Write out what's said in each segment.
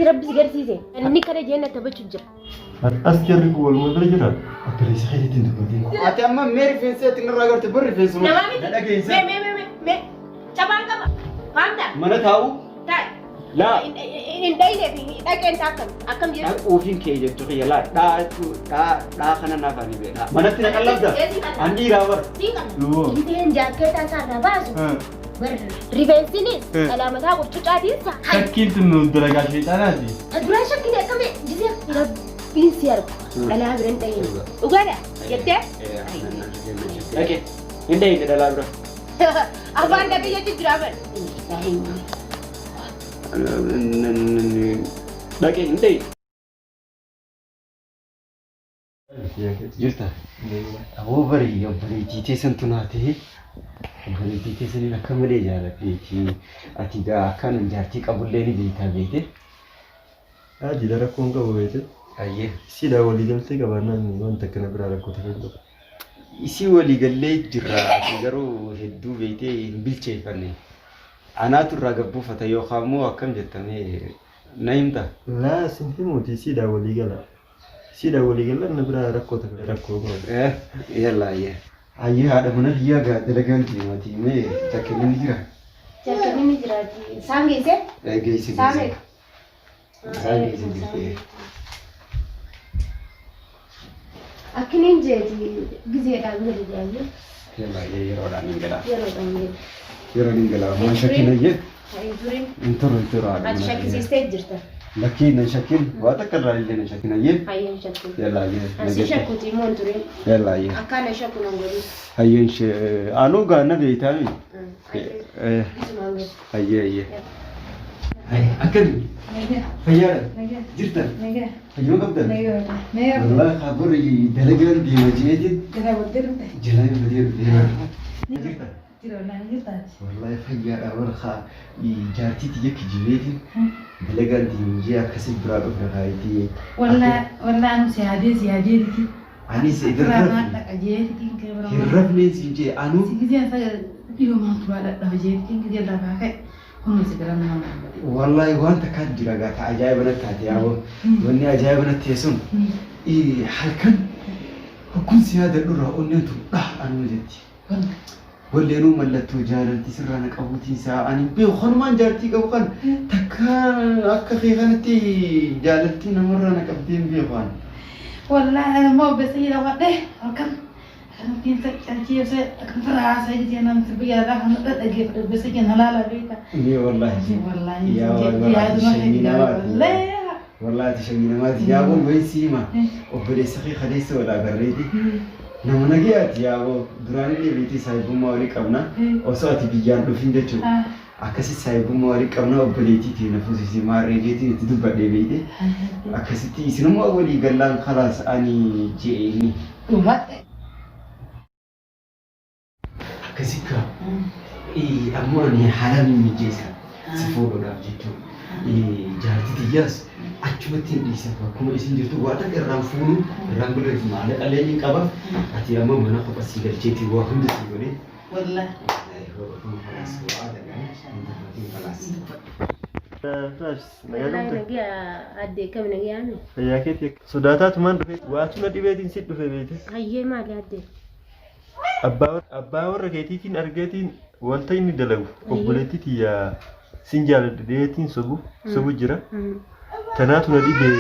Rabbi si garsiise. Inni kana jeen taphachuu jira. As jarri kun waluma bira jira. Obboleessa keetiitti hin dubbatin. Ati amma mee rifeensa ati narraa garte bar rifeensuma. Namaa miti. Na dhageessa. Mee mee mee mee mee. Cabaan qaba. Faamta. Mana taa'u. Taa'e. Laa. Hin dhayne fi dhaqeen taakkan akkam jedhu. Dhaquufiin kee jettu kiyya laa dhaa dhaa dhaa kana naaf ani beekaa. Manatti na qallabda. An dhiiraa bar. Sii qaba. Yoo. Giteen jaakkeetaa isaa irraa baasu. Bar rifeensinis dhalaa mataa qurcucaatiin sa. Shakkiin tun nu dalagaa sheexaanaati. Ta duraa shakkite akkami gisee rabbiin si argu dhalaa bira hin dhayine. Dhugaadha jettee? Dhaqe. Hin dhayine dhalaa bira. Afaan dhaqee jechuun jira bara. Dhaqe hin dhayine. Jirta. Aboo bari obboleettii teessantu naa ta'e obboleettii teessaniin akka malee jaaladheeti. Ati gaa akkaan jaartii qabullee ni beektaa beekte. Haajila rakkoon qabu beekte. Ayyee. Siidhaa walii galtee qabaannaan wanta akkana biraa rakkoo takka hin qabu. Isii walii gallee jirra ati garuu hedduu beektee hin bilcheeffanne. Anaatu irraa gabbuufata yookaan immoo akkam jettamee na himta. Laa sin himuuti siidhaa walii gala. Siidhaa walii galaan na biraa rakkoo takka rakkoo qabu. Eh, yalla ayyee. Ayyee haadha mana kiyyaa gaa dalagaan deemaati mee takka ni jira. Jalqabni ni jiraati. Isaan geesse? Eh, geessi Isaan geessi. meeqa? Isaan geessi jirti. Akkiniin jeeti gizeedhaan gadi jaayyu Yalla ayyee yeroodhaan hin galaa. yeroodhaan gadi. Yeroon hin galaa. Waan shakkiin ayyee. Hin turin. Hin turu hin turu haadha Ati mana kiyyaa. shakkisiistee jirta. Lakkii nan shakkin waa takka irraa illee nan shakkin ayyee. Hayyee hin shakkin. Yalla ayyee. Asi shakkuti immoo hin turin. Yalla ayyee. Akkaan shakku nan godhin. Hayyeen shee anuu gaa na beektaami. Hayyee. Isumaan gadi. Hayyee ayyee. Akkami? Fayyaadha? Jirtan? Fayyoo qabdan? Wallahi kaabborri dalagaan deema jeetiin jalaa hin badee dhufee. Jirtan? Wallahi fayyaadha warra jaartii tiyya kijibeetiin dalagaan deema jee akkasii biraa dhufe kaayitii. Anis hin rafneen siin jee anuu wallahi waan takkaatu jira gaa ta ajaa'iba natti taate yaaboo wanni ajaa'iba natti ta'e sun halkan hogguun si yaadadhu irraa onneen tun dhah anuma jetti. Walleenuu mallattoo jaalalti sirraa na qabuutiin isaa ani hin beeku kanumaan jaartii qabu kan takka akka kee kanatti jaalalti namarraa na qabdee hin beeku ani. Wallahi ana immoo obboleessa jira wadhe halkan akkamittiin calchiibsee akkam firaasee jechee namni sirbi jaalalaa kan dhaggeeffadhe obboleessa keenya halaala beekta. Mee wallahi Wallahi yaa wallahi yaaduma shanyii namaati. wallahi. Wallahi ati shanyii namaati yaa boo wayi si hima obboleessa kee kaleessa wal agarreeti nama nagayaati yaa boo duraanillee beektii saahibummaa walii qabna osoo ati biyyaan dhufin jechuudha. Akkasi saahibummaa walii qabna obboleettii tee na fuusisi maarree jeetiin itti dubbadhee beekte akkasitti isinummaa walii gallaan kalaas ani je'eeni. Dhumadhe. Akkasi kaa ammoo ani haala mijeessa si fuudhuudhaaf jechuudha. Jaartii tiyyaas achumatti hin dhiisa bakkuma isin jirtu waa takka irraan fuunu irraan godheef maallaqa illee ni qaba. Ati amma mana kopha si galcheetii waa hunda si godhee. Wallahi. Nagaa qabda? Nagaa addee kam nagaa mi? Fayyaa keetii akka sodaataatumaan dhufe waatu na dhibeetiin si dhufe beekte. Hayyee maali addee? Abbaa warra keetiitiin argeetiin wanta inni dalagu obboleettii tiyya sin jaaladha dheetiin sobu sobu jira. Tanaatu na dhibee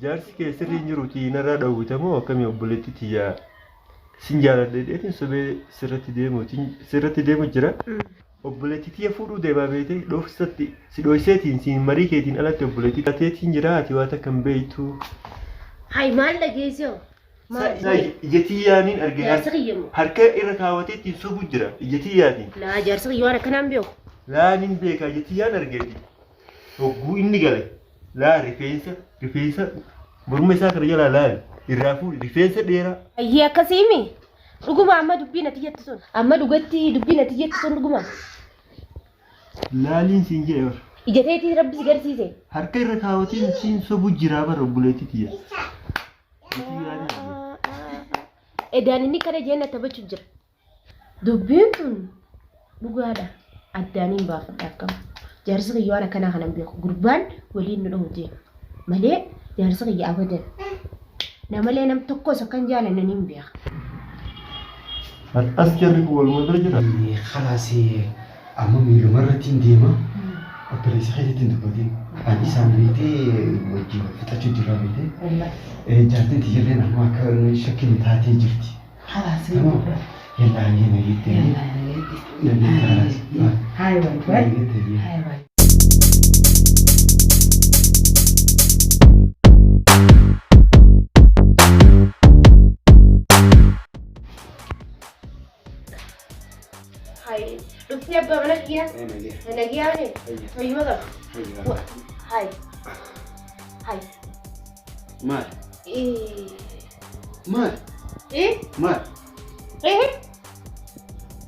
jaarsi kee sirrii hin jiruutii narraa dhowwita moo akkamii obboleettii tiyya sin jaaladha dheetiin sobee sirratti deemu sirratti deemu jira. Obboleettii tiyya fuudhuu deemaa beekte dhoofsatti si dhoyseetiin siin marii keetiin alatti obboleettii teetiin jira ati waan takka hin beektu. Hay maal dhageessee? Maal? Ija tiyyaaniin arge Jaarsi kiyya moo? harka irra kaawwatee ittiin sobu jira ija tiyyaatiin. Laa jaarsi kiyya waan akkanaan beeku. Laanin beekaa ija tiyyaan argeeti. Hogguu inni gale laa rifeensa rifeensa morma isaa kana jalaa laali irraa fuudhi rifeensa dheeraa. Hayyee akkasii mi? Dhuguma amma dubbii natti jettu sun. Amma dhugatti dubbii natti jettu sun dhuguma. Laaliin siin jedhe bara. Ija teetii rabbi si garsiise. Harka irra kaawwateen siin sobu jira bara obboleettii tiyya. Ija tiyyaanin arge. Edaan inni kana jeen na taphachuu jira. Dubbiin tun dhugaadha. Addaan hin baafadha akkam. Jaarsi kiyya waan akkanaa kana hin beeku. Gurbaan waliin nu dhahu deema. Malee jaarsi kiyya abadan. Namalee nam tokkos akka hin jaalanne niin beeka. As jarri kun waluma bira jira. Khalaas amma miiluma irratti hin deema. Obboleessa keetitti hin dubbatin. Ani isaan beektee wajjin wal fixachuu jirra beektee. Jaartiin tiyyalleen amma akka shakkii taatee jirti. Khalaas. Tamam. Yalla hayyee nageetti. Yalla nageetti. Nageetti khalaas. Hayi wayi wayi. Nageetti hayyee. Hayi wayi. Hayi dhuftee abbaa mana kiyyaa. Nagiyaa ne fayyuma qaba. Hayi. Hayi. Maal? Eh. Maal? Eh. Maal? Eh.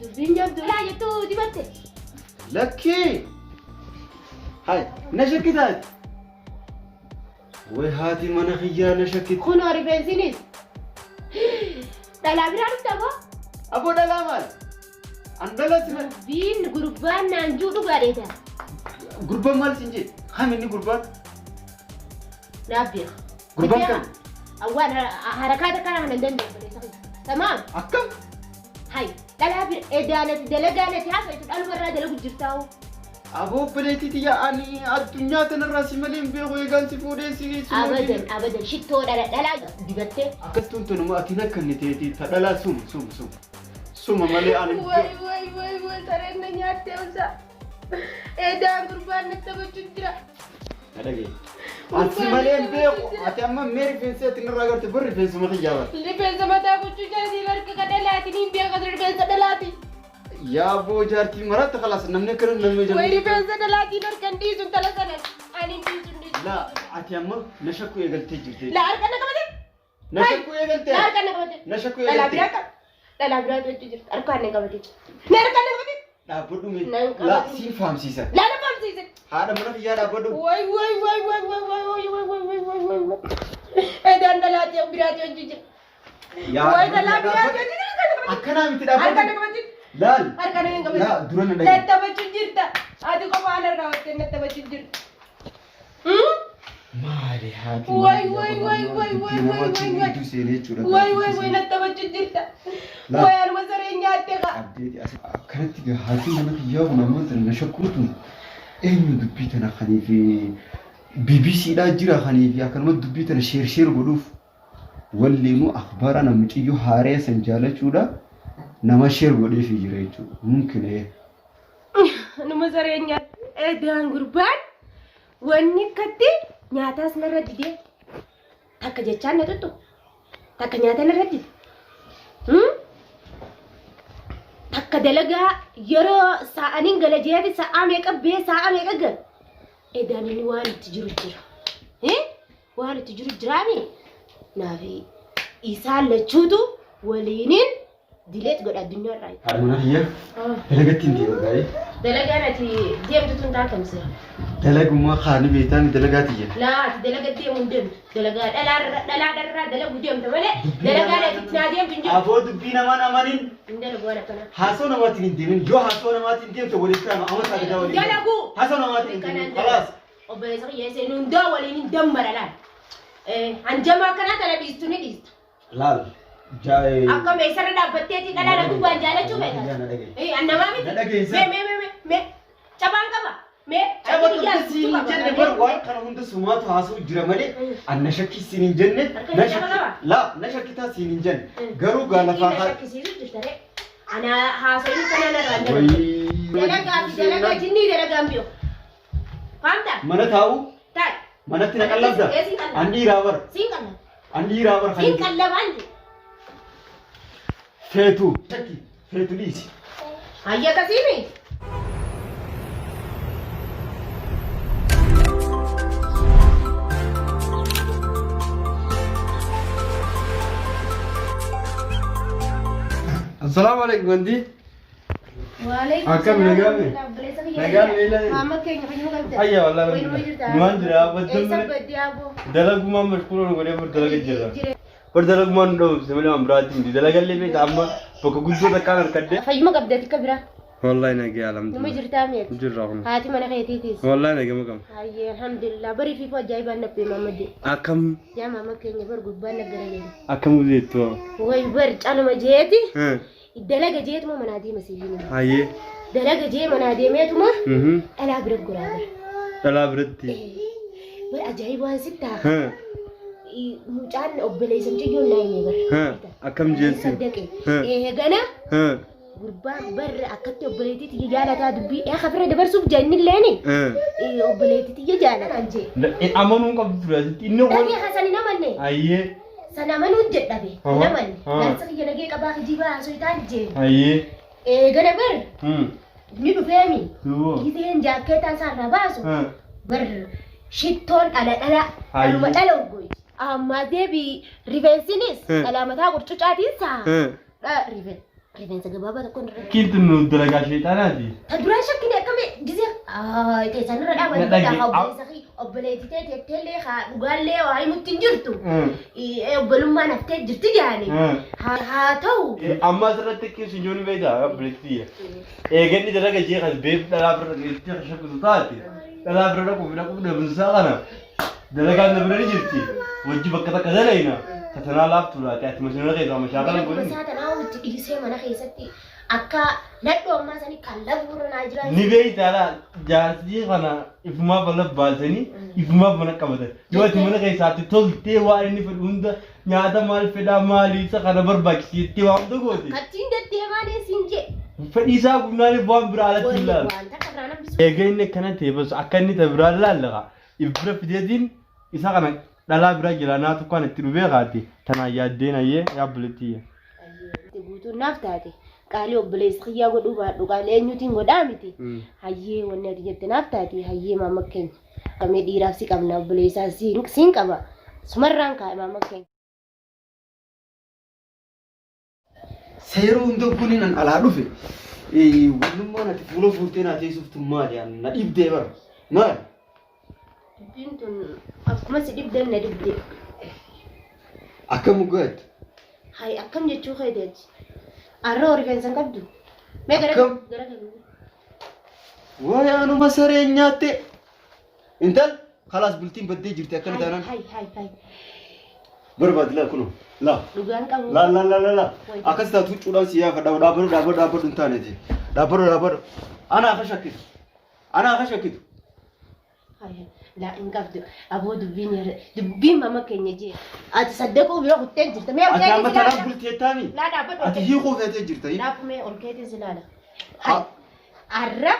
Dubbiin jabduu. Laa jettuu dibatte. Lakkii! Hai, na shakkitaati. Way haati mana kiyyaa na shakkiti. Kunoo rifeensinis. Dhalaa biraa dhufta boo. Aboo dhalaa maal? An dhalaa si maal? Dubbiin gurbaan naan juu dhugaa dheeta. Gurbaan maal siin jedhe? Kam inni gurbaan? Naaf beeka. Gurbaan kam? Awwaan harakaata kana kana hin danda'u. Tamaam. Akkam? Hay dhalaa bira edaanati dalagaanati haasa'u dhalumarraa dalagu jirtaa'u. Aboo obboleettii tiyya ani addunyaa tanarraa si malee hin beeku eegaan si fuudhee si si Abadan abadan shittoo dhala dhalaa dibattee. Akkas tun tunuma ati nakka inni teetii ta dhalaa suma suma suma. Suma malee ani. Way way way way sareen na nyaattee usa. Edaan gurbaan natti taphachuu jira. Na dhagaye. Ati si malee hin beeku ati amma mee rifeensi ati narraa garte bar rifeensuma kiyyaa bar. Rifeensa mataa gochuu jira harka ka dhalaati niin beekas rifeensa dhalaati. Yaa boo jaartii maratta khalaas namni akkana namni Way jala. rifeensa dhalaatiin harka hin dhiisu intala sana. Ani hin dhiisu hin dhiisu. Laa ati amma na shakkuu eegaltee jirti. Laa harka na qabate. Na shakkuu eegaltee. Na harka na qabate. Na shakkuu Dhalaa eegaltee. biraa qaba. Dhalaa biraa hojii jirti. Harkaan na qabate. Na harkaan na qabate. Dhaabbadhu mee. Nan qabadhu. Laa siin faamsiisa. Laa na faamsiise. Haadha mana kiyyaa dhaabbadhu. Way way way way way way way way way way way way way. Edaan dhalaa biraati hojii jira. Yaa Way dhalaa biraati hojii jira. Akkanaa miti Harka na dhaabbadhu. qabate. Laal. Harka na hin qabate. Laa dura na dhagaye. Taphachuu jirta. Ati qofa ana irraa na taphachuu jirta. Maali haati Way way way way way way way way. Gidduu seenee jechuudha. Way way way na taphachuu jirta. Laa. Way anuma saree nyaatte kaa. Abdeeti as akkanatti gaa haati mana kiyyaa kun ammoo tana na shakkuutu eenyu dubbii tana kanii fi BBC dhaa jira kanii fi akkanuma dubbii tana sheer sheer godhuuf walliinuu akhbaara namiciyyoo haaree san jaalachuudha nama sheer godheefi jira jechuudha. Mumkin ee. Numa saree nyaatte. Edaan gurbaan wanni akkatti nyaataas narra didee takka jechaan na tuttu takka nyaata narra dide. Takka dalagaa yeroo sa'aniin gala jeeti sa'aa meeqa bee sa'aa meeqa gala. Edaan inni waan itti jiru jira. Waan itti jiru jiraami. Naafi isaan lachuutu waliinin dileet godha addunyaa irraa. Haadha mana kiyyaa dalagatti hin deema gaa'ee. Dalagaan ati deemtu tun taakamse. Dalagummaa kaanii beektaan dalagaa tiyya. Laa ati dalaga deemu hin deemtu. Dalagaa dhalaa dharraa dalagu deemta malee dalagaan ati itti naa deemtu hin jiru. Aboo dubbii namaan amanin Hin dalagu waan akkanaa. haasoo namaatiin hin deemin yoo haasoo namaatiin deemte walitti ama ama saagadaa waliin. Dalagu. Haasoo namaatiin hin deemin khalaas. Obboleessa kiyya iseen hundaa waliin hin dammara laal. Hanjamaa akkanaa tana dhiistu ni dhiista. Laal. Jaa'ee. Akka meeshaarra dhaabbatteetii dhalaa na gubbaan jaalachuu feeta. Na dhagaye. Annamaa miti. Na dhageessa. Mee mee mee mee mee cabaan qaba. Mee Caba harki qabda kiyyaa siin hin qaba. jenne bar waan kana hunda sumaatu haasa'u jira malee an na shakkii siin hin jenne Harka na caba shakki qaba. laa na shakkitaa siin hin jenne garuu gaa lafaa Na haa shakkisiisu jirta ree. Ana haasa'in kana narraa hin dalagu. Wayii. Dalagaa fi dalagaa jinnii dalagaan bi'u. Faamta? Mana taa'u Taa'e. manatti na qallabda. Ee, siin qallaba. An dhiiraa bar Siin qallaba. an dhiiraa bar Siin qallabaan jiru. Feetu. Shakki feetu dhiisi. Hayya akkasiimi. Assalaamu alaikum Gandhi. Akkam nagaan mee? Nagaan mee Maama keenya fayyuma qabda. Ayya wallahi Fayyuma jirta. Nuwan jira badduu Eessa malee. baddi aboo? Dalagumaan mashkuula nu godhee bar dalaga jira. Bar dalagumaan nu dhoofise malee waan biraatti miti. Dalagallee beekta amma bakka guddoo takkaan harkadde. Fayyuma qabda ati akka biraa. Wallahi nagee Numa alhamdulillah. jirtaa mi'eeti? Jirra kun. Haati mana keetiitis. Wallahi nagee maqam. Hayyee alhamdulillah barii fi ajaa'ibaan nabbee mamadde. Akkam Yaa maama keenya bar gubbaan naggara jedhe. akkam guzeettu. Way bar caluma jeeti. Dalaga jeetuma manaa deema siif hin. Hayyee. Dalaga jee manaa deemeetuma dhalaa bira goraa bara. Dhalaa biratti. Bar ajaa'ibaan sittaa. Mucaan obboleessa mucayyoon naa himee bara. Akkam jeessi. Saddaqe. Eegana gurbaan barra akkatti obboleettii tiyya jaalataa dubbii ee kafirra dabarsuuf jennilleeni obboleettii tiyya jaalataan jee. Amanuun qabdu ture asitti inni Dhagee hasan hin amanne. Hayyee. Sana amanuun jedhabe hin amanne. Jaarsa kiyya nagee qabaa kijibaa haasoo jee. Hayyee. Eegana bar ni dhufeemi. Duwwoo. Giseen jaakkeetaa isaarraa baasu bar shittoon dhala dhala dhaluma dhala urgoyti. Ammaa deebii rifeensinis dhala mataa qurcucaatiin saa. Rifeensa gabaabaa tokko irra. Kintu nu dalagaa sheexaanaati. Ta duraan shakkine akkami gisee teessan irra dhaaban Na dhage. Obboleettii teetteellee haa dhugaallee waa himutti hin jirtu. Obbolummaan haftee jirti jaani. Haa ta'u. Amma asirratti keessa ijoon beektaa obboleettii. Eeganni dalaga jee kan beef dhalaa bira itti shakkisu taate dhalaa bira dhaquuf dhaquuf dhabinsaa kana dalagaan na bira ni jirti. Wajji bakka takka dalayna tatanaa laaftuu laate ati mashinara keessaa mashaakala godhin. Isaa tanaa itti dhiisee mana keessatti akka nadhoo ammaa sanii kan lafuurra naa jiraa. Ni beektaa laa jaarsii kana ifumaaf ala baasanii ifumaaf mana qabatan. Yoo ati mana keessaatti toltee waan inni fedhu hunda nyaata maal fedhaa maalii isa kana barbaachisiittee waan hunda goote. Kattiin deddeemaan siin jee. Fedhii isaa gunnaan waan biraa alatti hin laalu. Waan takka irraa nambisuu. Egaa inni akkana ta'e bas akka inni ta biraan laallaqa. If bira fideetiin isa kana dhalaa biraa jira naatu kan itti dhufee kaate tanaan yaaddeen ayyee yaabbulettiyya. Guutuun naaf taate qaalii obboleessa kiyyaa godhuu baadhu qaalii eenyuutiin godhaa miti. Hayyee wanni ati jette naaf taate hayyee maama keenya. Kamee dhiiraaf si qabna obboleessaa siin qaba. Sumarraan kaa'e maama keenya. Seeroo hunda kun nan alaa dhufe. Wannummaan ati fuula fuultee naa teessuftu maali? Na dhibdee bara. Maali? Dubbiin tun akkuma si dhibdan na dhibde. Akkam gooti? Hay akkam jechuu keeteeti. Arroo rifeensa hin qabdu. Mee gara Akkam? gara galuu. Waa'ee anuma sareen nyaatte. Intal khalaas bultiin baddee jirti akkana taanaan. Hay hay hay. Barbaadi laa kunoo. Laa. Dhugaan qabu. Laa laa laa laa laa. Wayii. Akkas taatu huccuudhaan si yaafadha. Dhaabbadhu dhaabbadhu dhaabbadhu hin taaneeti. Dhaabbadhu dhaabbadhu. Anaa akka shakkitu. Anaa akka shakkitu. Hay hay. Laa hin qabdu. Aboo dubbiin yara dubbiin mama keenya jee. Ati saddaquu bira kuttee jirta. Mee ol Ati amma keetii si tanaaf ilaala. bultii jettaami? Laa dhaabbadhu ol Ati keetii. hiikuu feetee jirta. Dhaabbu mee ol keetii si ilaala. Hay. Arra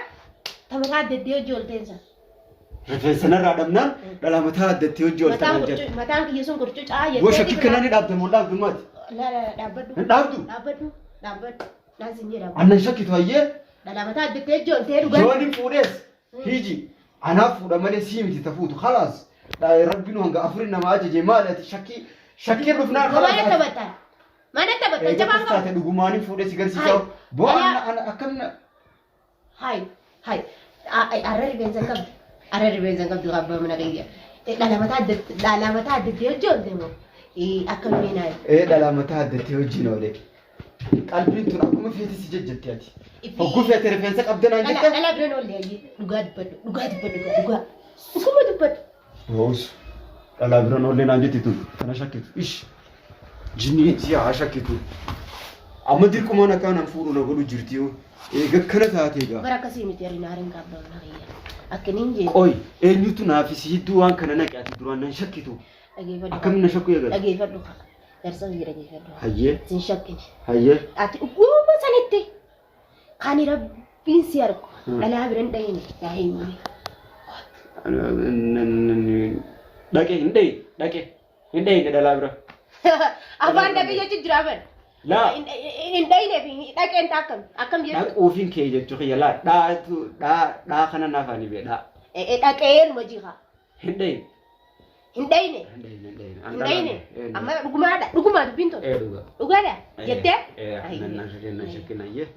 tamataa adda hojii ol teensa. Rifeensa narraa dhabnaan dhala mataa addattee hojii ol Mataan tanaan jedha. qurcu mataan kiyya sun qurcucaa Yoo shakkii kanaan ni dhaabda moo hin dhaabdu maati? Laa laa dhaabbadhu. Hin dhaabdu? Dhaabbadhu. Dhaabbadhu. Naan sin jedha. Annan shakkitu hayyee. Dhala mataa addattee hojii ol tee dhugaan. Yoo ni fuudhees hiiji anaaf fuudha malee sii miti tafuutu khalaas. Rabbiin hanga afurin nama ajaje maali ati shakkii shakkii dhufnaan Mana khalaas. taphataa. Mana taphataa Egaa jabaan akkas qabu. taate dhugumaaniin fuudhee si garsiisaa. Hai. Bo'aan ana akkam na Hai, hai. Arra rifeensa hin qabdu. Arra rifeensa hin qabdu abbaa mana kiyya. Dhala mataa adda dhala mataa addattee hojii oolte moo? Akkam meenaa. Ee dhala mataa addattee hojiin oole. Qalbiin tun akkuma feete si jajjatti ati. Hogguu feete rifeensa qabda naan Dhala jetta. dhala biraan oolle hayyee dhugaa dubbadhu dhugaa dubbadhu dhugaa. Dhuguma dubbadhu. Roos dhalaa biraan oollee naan jetti tun kana shakkitu. Ish jinnii si haa shakkitu. Amma dirqumaan akkaan an fuudhu na godhu jirti yoo. Eega akkana taate egaa. Bara akkasii miti ariin aariin abbaa mana kiyya. Akka inni hin jee. Qoy eenyutu naaf si hidduu waan kana naqe ati duraan nan shakkitu. Dhageeffadhu. Akkamiin na shakkuu eegale? Dhageeffadhu. Darsa kiyya dhageeffadhu. Hayyee Sin shakkine. hayyee. Ati dhuguma sanitti kan rabbiin si argu dhalaa biran dhahine yaa eenyu. Dhaqe hin dhayi dhaqe hin dhayine dhalaa bira. Afaan dhaqee jechuun jira bara. Laa. Hin dhayine fi dhaqeen akkam akkam jechuudha. Dhaquufiin kee jechuu kiyya laa dhaatu dhaa dhaa kana naaf ani bee dhaa. Dhaqeen hojii haa. Hin dhayine. Hin dhayine. Hin dhayine hin dhayine. Hin dhayine. Amma dhugumaadha dhugumaa dubbiin tun. Ee dhugaa. Dhugaadha jettee. Ee nan shakkina nan shakkina hayyee.